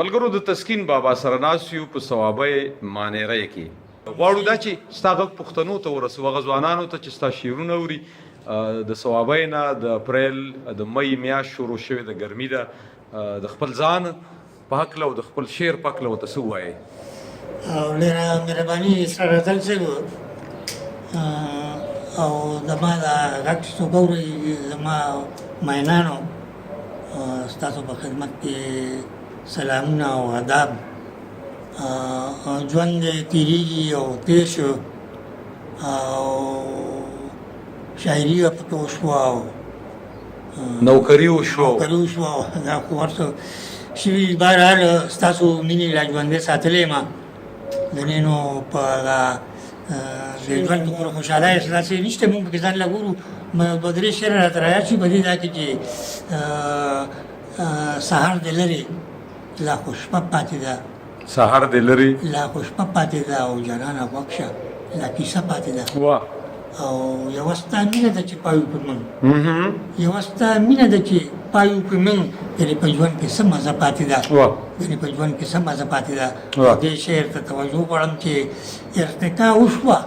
ملګرو د تسکین بابا سره ناست یو په صوابۍ مانیرۍ کې. غواړو دا چې ستا غږ پښتنو ته ورسوو، هغه ځوانانو ته چې ستا شعرونه اوري. د صوابۍ نه د اپریل د مئی میاشت شروع شوې ده، ګرمي ده، د خپل ځان په هکله او د خپل شعر په هکله ورته څه ووایې؟ ډېره مهرباني سره راتل صاحب، او زما دا غږ چې څوک اوري، زما مینانو، ستاسو په خدمت کې سلامونه او آداب. ژوند تېرېږي او تېر شو او شاعري پکې وشوه او نوکري وشوه. نوکري وشوه، دا خو هر څه شوي. بهرحال ستاسو مینې لا ژوندی ساتلی ما ګنې نو په هغه د ژوند په پوره خوشحالۍ داسې نشته. موږ پکې ځان له ګورو. دوه درې شعره راته رایاد شي په دې ځای کې چې سهار دې لرې، لا خو شپه پاتې ده. سهار دې لرې، لا خو شپه پاتې ده او جانانه غوږ شه، لا کیسه پاتې ده. او یوه ستا مینه ده چې پایو په موږ، یوه ستا مینه ده چې پایو په موږ، یعنې په ژوند کې څه مزه پاتې ده، یعنې په ژوند کې څه مزه پاتې ده. دې شعر ته توجه غواړم چې ارتقا وشوه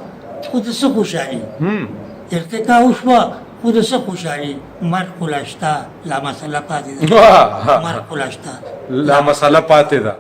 خو د څه خوشحالي، ارتقا وشوه خو د څه خوشحالي، مرګ خو لا شته، لا مسله پاتې ده، مرګ خو لا شته، لا مسله پاتې ده.